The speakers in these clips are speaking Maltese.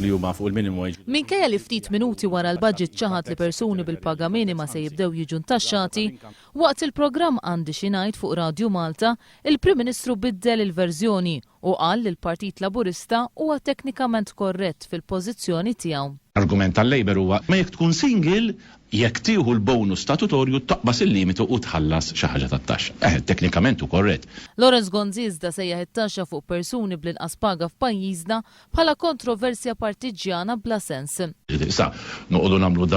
li huma fuq il-minimum wage. Minkejja li ftit minuti wara l-budget ċaħad li persuni bil-paga minima se jibdew jiġu ntaxxati, waqt il-programm Għandi Xi Ngħid fuq Radju Malta, il-Prim Ministru biddel il-verżjoni u qal li l-Partit Laburista huwa teknikament korrett fil-pożizzjoni tiegħu. L-argument tal-Labour huwa, ma jekk tkun single, jekk tieħu l-bonus statutorju taqbaż il-limitu u tħallas xi ħaġa tat-taxxa. Eħe, teknikament hu korrett. Lawrence Gonzi iżda sejjaħ it-taxxa fuq persuni bl-inqas paga f'pajjiżna bħala kontroversja partiġġjana bla sens. Issa noqogħdu nagħmlu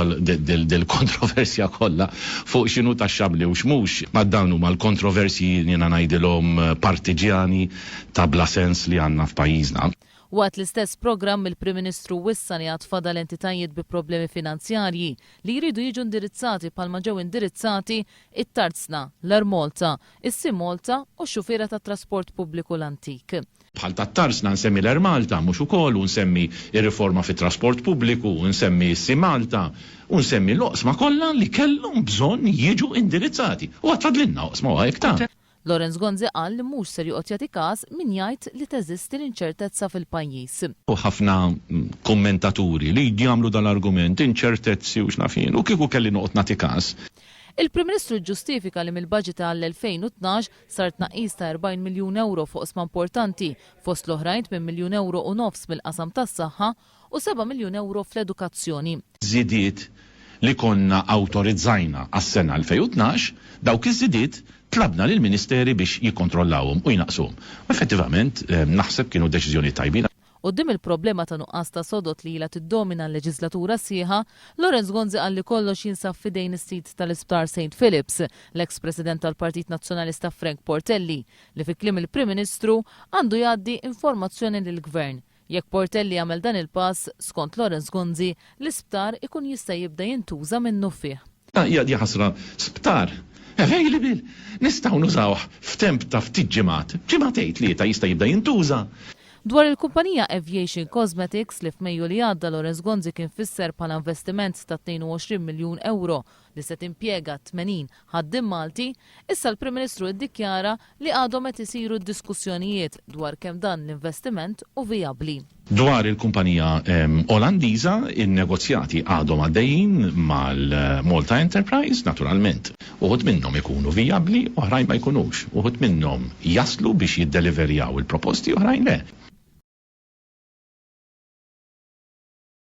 dil-kontroversja kollha fuq x'inhu taxxabbli u x'mhux, ma dawn huma l-kontroversji jiena ngħidilhom partiġġjani ta' bla sens li għandna f'pajjiżna. Waqt l-istess programm il-Prim Ministru wissa li għad fadal entitajiet bi problemi finanzjarji li jridu jiġu indirizzati bħalma ġew indirizzati it-Tarzna, l-Air Malta, is-Sea Malta u x-xufiera tat-trasport pubbliku l-antik. Bħal tat-Tarzna nsemmi l-Air Malta, mhux ukoll, u nsemmi r-riforma fit-trasport pubbliku, u nsemmi s-Sea Malta, u nsemmi l-oqsma kollha li kellhom bżonn jiġu indirizzati. U għad fadlilna oqsma u hekk ta'. Lawrence Gonzi qal li mhux ser joqgħod jagħti każ min jgħid li teżisti l-inċertezza fil-pajjiż. U ħafna kummentaturi li jagħmlu dal-argument, inċertezzi u x'naf jien, u kieku kelli noqgħod nagħti każ. Il-Prim Ministru ġġustifika li mill-budget għall-2012 Sar tnaqqis ta' 40 miljun ewro f'oqsma importanti, fost l-oħrajn tmien miljun ewro u nofs mill-qasam tas-saħħa u seba' miljun ewro fl-edukazzjoni. Żidiet li konna awtorizzajna għas-sena 2012, dawk iż-żidiet tlabna lill-Ministeri biex jikkontrollawhom u jnaqqsuhom. U effettivament naħseb kienu deċiżjonijiet tajbin. Quddiem il-problema ta' nuqqas ta' sodod li ilha tiddomina l-leġiżlatura sħiħa, Lawrence Gonzi qal li kollox jinsab f'idejn is-sid tal-Isptar Saint Philips, l-eks President tal-Partit Nazzjonalista Frank Portelli, li fi kliem il-Prim Ministru, għandu jgħaddi informazzjoni lill-Gvern. Jekk Portelli jagħmel dan il-pass, skont Lawrence Gonzi, l-isptar ikun jista' jibda jintuża minnufih. Jaħasra sptar available nistgħu nużawh f'temp ta' ftit ġimgħat, ġimgħatejn tlieta jista' jibda jintuża. Dwar il-kumpanija Aviation Cosmetics li f'Mejju li għadda Lawrence Gonzi kien fisser bħala investiment ta' 22 miljun ewro li se timpjega 80 ħaddiem Malti, issa l-Prim Ministru iddikjara li għadhom qed isiru d-diskussjonijiet dwar kemm dan l-investiment hu vijabbli. Dwar il-kumpanija Olandiża, in-negozjati għadhom għaddejjin mal-Malta Enterprise, naturalment. Uħud minnhom ikunu vijabbli, oħrajn ma jkunux. Uħud minnhom jaslu biex jiddeliverjaw il-proposti, oħrajn le.